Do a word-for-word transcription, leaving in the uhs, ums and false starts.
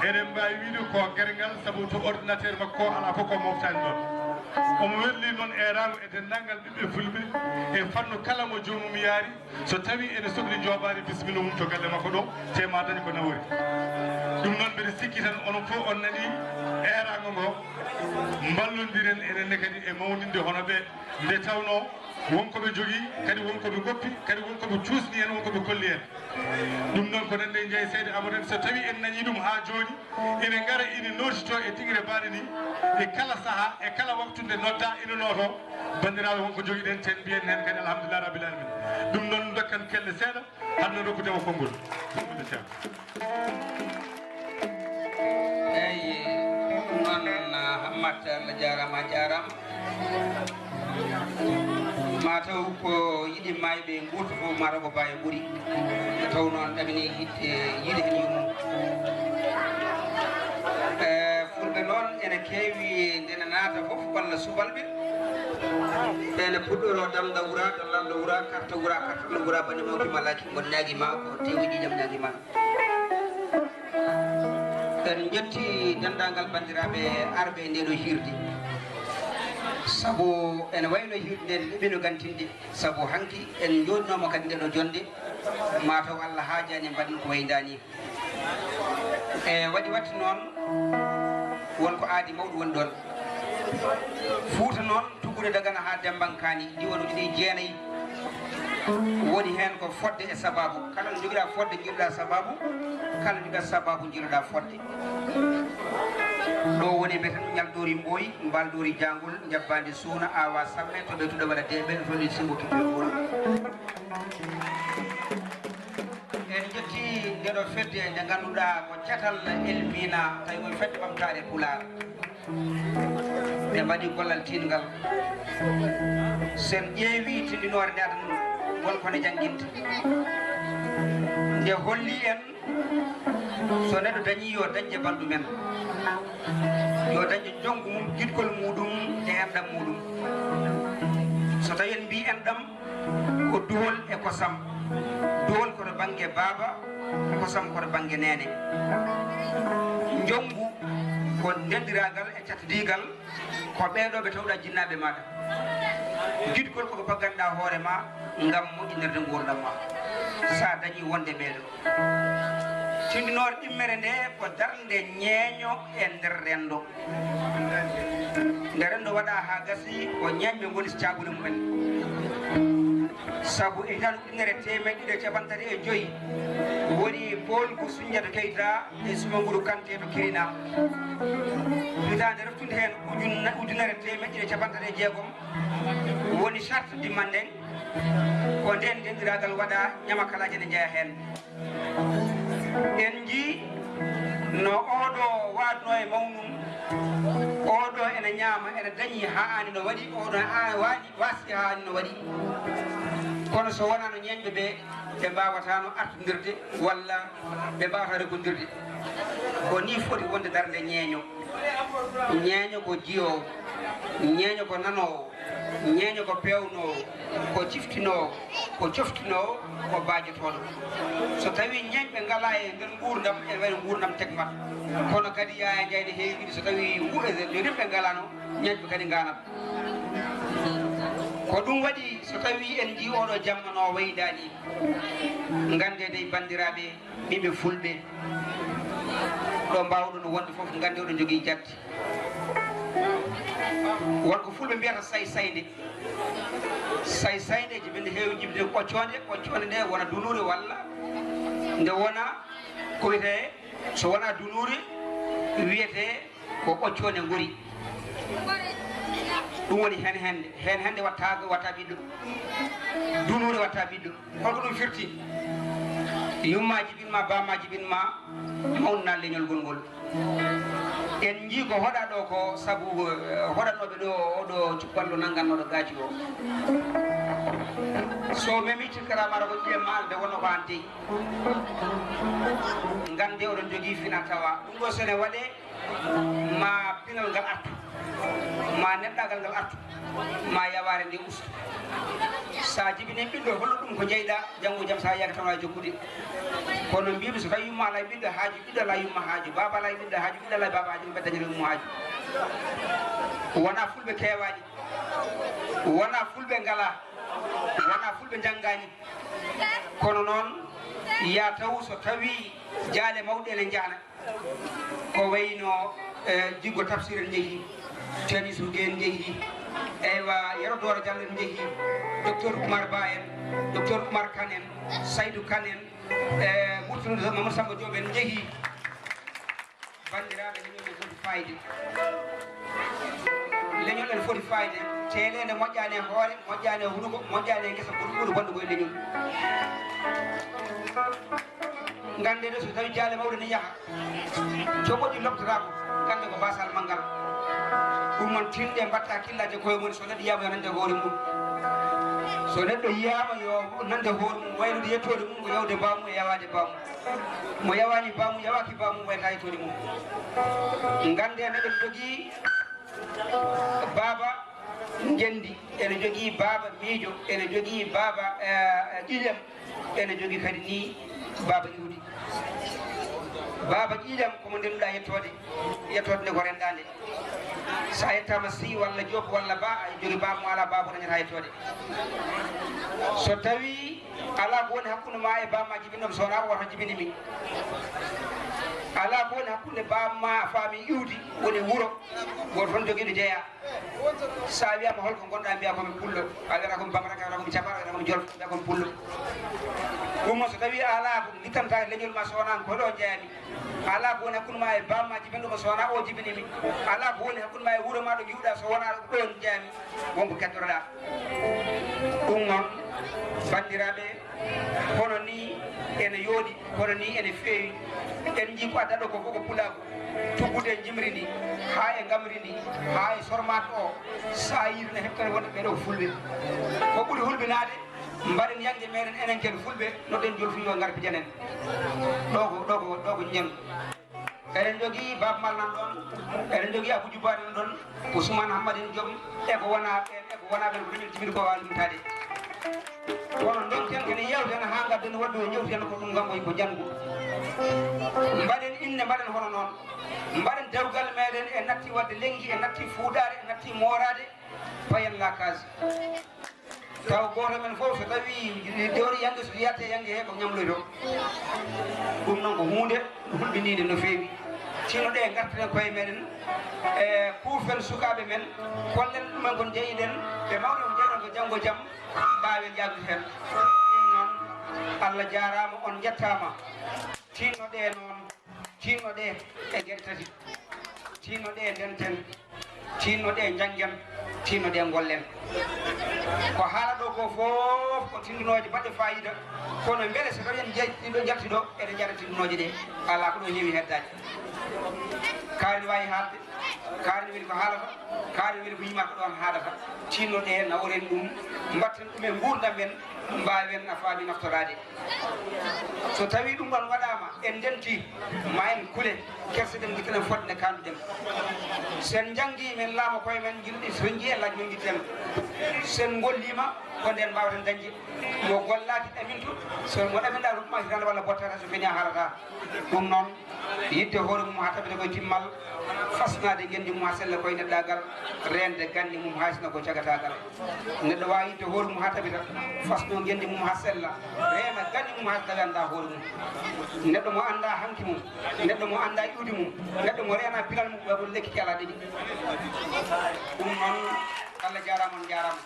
Eɗen mbaawi wiyde ko gerngal, sabu to ordinateur makko alaa fof ko moftani ɗon. Omo welli noon eeraango e denndaangal ɓiɓɓe fulɓe e fannu kala mo joomum yaari. So tawii ene sokli joobaade, bisimilla mum to galle makko ɗo, te ma dañ ko nawori. Ɗum noon, mbeɗa sikki tan onon fof on nanii eeraango ngo, mballondiren enen ne kadi e mawninde hono ɓe, nde tawnoo won ko ɓe njogii, kadi won ko ɓe ngoppi, kadi won ko ɓe cuusni en, won ko ɓe kolli en. Ɗum noon ko nan nde jeyi Seydi Amadou en, so tawii en nanii ɗum haa jooni, ina ngara, ina nootitoo e tigi e baali ni, e kala sahaa, e kala waktu nde noddaa, ina nootoo. Banndiraaɓe, won ko njogiɗen, ten mbiyen heen kadi alhamdulillahi rabbil alamin. Ɗum noon, dokkan kelle seeɗa, hade noon rokkude mo konngol. Bismillah, Ceerno. Eyi, ɗum noon, Hammat, Allah jaaraama, a jaaraama. Ma taw ko yiɗi maayɓe nguurta fof, ma taw ko baayo ɓuri. Nde tawnoo ɗamini yiɗde, yiɗde heen yummum. E, fulɓe noon ene keewi nde na naata fof, walla subalɓe. Ɓe ne puɗɗoroo damda wura, dallanda wura, karta wura, karta wura, bane mawki ma laaki, ngon naagi ma, ko tewi ɗi jam naagi ma. En njetti denndaangal banndiraaɓe arɓe e ndee ɗoo hiirde. Sabu ene wayno hiirde nde ɓe no gantinde. Sabu hanki en njoɗnooma kadi ndee ɗoo jonnde, ma taw Allah haajaani mbaɗen ko wayi ndaa nii. E waɗi waɗti noon, won ko aadi mawɗo woni ɗoon. Fuuta noon, tuggude Dagana haa Dembankaani, diiwaan uji ɗi jeenayi. Woni heen ko fodde e sabaabu. Kala no njogiɗaa fodde, njiɗuɗaa sabaabu. Kala no njogiɗaa sabaabu, njiɗuɗaa fodde. Ɗo woni mbiyeten ñalɗoori Mbooy, mbalɗoori Jaangol, njabbaandi suuna, awa samme, to ɓe tuɗa waɗa deeɓe, no foti simbo kippel ngol. En njetti nde ɗo fedde nde ngannduɗaa ko catal Elmina, tawi ko fedde ɓamtaare Pulaar. Ɓe mbaɗi gollal tiiɗngal. Sen ƴeewi tindinoore nde aɗa won ko ne jannginte. Nde holli en so neɗɗo dañi yo dañde banndum en. Yo dañde jonngu mum, giɗgol muɗum e enɗam muɗum. So tawi en mbii enɗam, ko duhol e kosam. Duhol ko to bannge baaba, kosam ko to bannge neene. Njonngu ko denɗiraagal e cattodiigal, ko ɓee ɗoo ɓe tawɗaa jinnaaɓe maaɗa. Giɗgol ko ko bagganɗaa hoore ma ngam moƴƴinirde nguurndam ma. So a dañii wonde ɓee ɗoo. Tindinoore ɗimmere nde ko darnde ñeeño e nder renndo. Nde renndo waɗaa haa gasi, ko ñeeñɓe ngoni so caabuɗe mumen. Sabu e hitaande ujunere teemedde ɗiɗi e cappanɗe tati e joy, woni poolgu Sunjata Keyta e Sumanguru Kante to Kirina. Hitaande reftunde heen ujunna-, ujunere teemedde ɗiɗi e cappanɗe tati e jeegom, woni charte Dimmanden, ko ndeen denɗiraagal waɗaa, ñamakalaaje ne njeya heen. En njii no oo ɗoo waadnoo e mawnum, oo ɗoo ene ñaama, ene dañi haa aani no waɗi, oo ɗoo ene waasi haa aani no waɗi. Kono so wonaa no ñeeñɓe ɓe, ɓe mbaawataano artondirde walla ɓe mbaawata reggondirde. Ko nii foti wonde darnde ñeeño. Ñeeño ko jiyoowo, ñeeño ko nanoowo, ñeeño ko peewnoowo, ko ciftinoowo, ko coftinoowo, ko baajotooɗo. So tawii ñeeñɓe ngalaa e nder nguurndam, ene wayi no nguurndam tegmat. Kono kadi Yaaya Njaay ne heewi wiide, so tawii ngu-, e, no yimɓe ngalaano, ñeeñɓe kadi ngaanat. Ko ɗum waɗi, so tawii en njii oo ɗoo jamma no wayi ndaa nii, nganndee dey, banndiraaɓe, ɓiɓɓe fulɓe, ɗo mbaawɗon wonde fof, nganndee oɗon njogii jatti. Won ko fulɓe mbiyata say-saynde. Say-saynde, jibinde heewi jibinde ko ɓoccoonde, ɓoccoonde nde wona dunuure walla nde wona ko wiyetee, so wonaa dunuure, wiyetee ko ɓoccoonde ngori. Ɗum woni heen hennde. Heen hennde watta, watta ɓiɗɗo. Dunuure watta ɓiɗɗo. Holko ɗum firti? Yumma jibinma, bamma jibinma, mawnina leñol ngol ngol. En njii ko hoɗaa ɗo ko sabu, eh, hoɗannooɓe ɗo, oɗo cubballo nanngannooɗo gaaci o. So memi tikkata mara ko ƴiye ma nde wonno ko an dey. Nganndee oɗon njogii fina tawa. Ɗum ɗo so ne waɗee, ma pinal ngal artu, ma neɗɗaagal ngal artu, ma yawaare nde ustu. Sa jibini ɓiɗɗo, hollu ɗum ko jeyɗa, janngo jam sa yiyaka tan wawi jokkude. Kono mbimi so tawi yumma ala ɓiɗɗo haaju, ɓiɗɗo ala yumma haaju, baba ala ɓiɗɗo haaju, ɓiɗɗo ala baba haaju, ɓe dañata yumma haaju. Wona fulɓe kewaani, wona fulɓe ngala, wona fulɓe janngani. Kono noon, ya taw so tawi jaale mawɗe ene njahna, ko wayno, eh, Jiggo Tafsir en njehi, Tani Suude en njehi, eywa, Yero Dooro Jallo en njehi, Docteur Oumar Ba en, Docteur Oumar Kane en, Saydou Kane en, eh, Murtala Mamadou Samba Diop en njehi. Banndiraaɓe, leñol ne foti fayde. Leñol ne foti fayde. Teeleende moƴƴaani e hoore, moƴƴaani e hunuko, moƴƴaani e ngesa, ɓuri, ɓuri bonde ko e leñol. Ngannde de, so tawi jaale mawɗo ne yaha, coɓoƴi lobtotaako, ngannde ko basal manngal. Ɗum noon, tinɗe mbatta hakkillaaji e koye mum, so neɗɗo yiyama yo nande hoore mum. So neɗɗo yiyama yo nande hoore mum, waylude yettoode mum ko yawde bamum e yawaade bamum. Mo yawaani bamum, yawaaki bamum, wayata yettoode mum. Ngannde neɗɗo jogii baaba ngenndi, ene jogii baaba miijo, ene jogii baaba, eh, ƴiiƴam, ene jogii kadi ni baaba iwdi. Baaba ƴiiƴam ko mo ndenduɗaa yettoode, yettoode nde ko renndaande. So a yettaama Sy walla Diop walla Ba, a jogii baaba mo alaa baaba, o dañataa yettoode. So tawii alaa ko woni hakkunde ma e baaba ma jibinɗo, so wonaa o wata jibini mi. Alaa ko woni hakkunde baaba ma faami iwdi, woni wuro, gooto toon jogiiɗo jeyaa. So a wiyaama hol ko ngonɗaa, mbiyaa ko mi pullo. A wiyata ko mi bamara, a wiyata ko mi cabar, a wiyata ko mi jolfo, mbiyaa ko mi pullo. Ɗum noon, so tawii a alaa ko ngittanta leñol ma, so wonaa ko ɗo jeyaa mi. Alaa ko woni hakkunde ma e baaba ma jibinɗo mo, so wonaa o jibini mi. Alaa ko woni hakkunde ma e wuro ma ɗo ngiwɗaa, so wonaa ɗo jeyaa mi. Won ko keddoroɗaa. Ɗum noon, banndiraaɓe, hono ni ene yooɗi, hono ni ene feewi. En njii ko adda ɗo ko fof ko pulaagu. Tuggude e njimri ndi, haa e ngamri ndi, haa e sormaat o, so a yii no heɓtata wonde ɓee ɗo ko fulɓe. Ko ɓuri hulɓinaade, mbaɗen yannde meɗen enen ken fulɓe, nodden jolfuɓe yo ngar pijanen. Ɗo ko, ɗo ko, ɗo ko njiyam. Eɗen njogii Baaba Maal nan ɗoon, eɗen njogii Abou Djouba nan ɗoon, Ousmane Hammadine Diom, e ko wonaa ɓeen, e ko wonaa ɓeen, ko leñol jibini ko waawi limtaade. Kono ndonken kene yewten haa ngadden waɗde o yewten ko ɗum ngam ko janngu. Mbaɗen innde, mbaɗen hono noon. Mbaɗen dewgal meɗen e natti waɗde lenngi, e natti fuuɗaade, e natti mooraade, payen la case. Taw gooto men fof so tawii dewri yannge, so yiyata e yannge he ko ñamloyto. Ɗum noon ko huunde hulɓiniinde no feewi. Tinno ɗe ngartiren koye meɗen, e kuufen sukaaɓe men, kollen ɗumen kon jeyiɗen, ɓe mawɓe ko jeyiɗen ko janngo jam, mbaawen yaadude heen. Ɗum noon, Allah jaaraama, on njettaama. Tinno ɗe noon, tinno ɗe e geɗe tati. Tinno ɗe ndenten, tinno ɗe njanngen, tinno ɗe ngollen. Ko haala ɗo ko fof ko tindunooje baɗɗe faayiida, kono mbele so tawi en njalti ɗo, eɗen njaɗa tindunooje ɗe? Alaa, ko ɗo heewi heddaade. Kaari ne waawi haalde, kaari ne weli ko haalata, kaari ne weli ko yima ko ɗoon haalata. Tinno ɗe, naworen ɗum, mbatten ɗum e nguurndam men, mbaawen a faami naftoraade. So tawii ɗum ɗoon waɗaama, en ndenti, ma en kule, kerseɗen ngittaɗen fodde nde kaanduɗen. So en njanngii, men laama koye men, njiɗi, so en njiyii, en laaj men ngittaɗen. So en ngolliima, ko ndeen mbaawten dañde. Mo gollaaki ɗamintu, so mo ɗaminɗaa rutma hitande walla bottata, so fini a haalata. Ɗum noon, yiɗde hoore mum haa tabita koye timmal, fasnaade ngenndi mum haa sella koye neɗɗaagal, reende ganni mum haa hisna ko cagataagal. Neɗɗo waawi yiɗde hoore mum haa tabita, fasno ngenndi mum haa sella, reena ganni mum haa tawi anndaa hoore mum. Neɗɗo mo anndaa hanki mum, neɗɗo mo anndaa iwdi mum, neɗɗo mo reenaa pinal mum, waɗi lekki alaa ɗiɗi. Ɗum noon, Allah jaaraama, on njaaraama.